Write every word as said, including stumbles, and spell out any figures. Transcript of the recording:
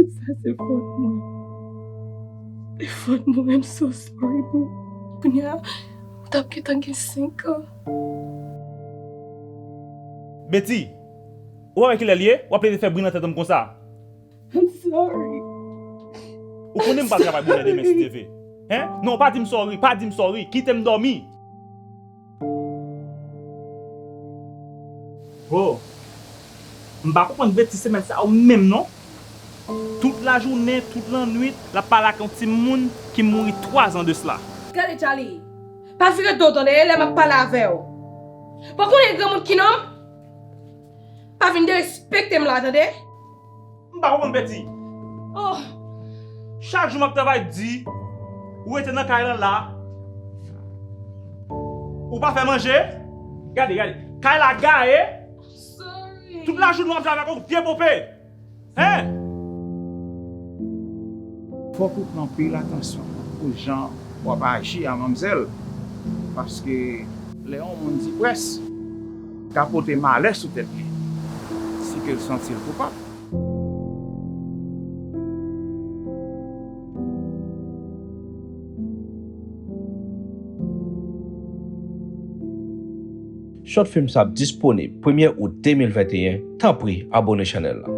Sa se fòt mwen. Se fòt mwen, I'm so sorry, boo. Kounye a, ou t ap gentan gen senk an. Betty, ou pa wè kilè l ye? W ap plede fè bri nan tèt m konsa. I'm sorry. Ou konnen m pa travay bonè demen si Dye vle. Hein? Non, pa di m sorry, pa di m sorry. Kite m dòmi. Bro, m pa konprann Betty semèn sa yo menm non. Tout lajounen, tout lannwit, l ap pale ak yon timoun ki mouri twa zan de sila. Gade Charlie, pa vire do w tande, e lè m ap pale avè w. Bon konnen granmoun ki nonm, pa vin derespekte m la tande. M pa konprann Betty. Oh, Chak jou m ap travay di, ou rete nan kay lan la, ou pa fè manje. Gade, gade, kay la gaye. Sorry. Tout lajounen w ap travay ak yon vye ponpe. Hein? Fòk ou pran anpil atansyon pou jan w ap aji a manmzèl, paske lè yon moun di près, ka pote malè sou tèt li, si ke l santi l koupab. Short film sa ap disponib premye out de mil venteyen, tanpri abone chanèl la.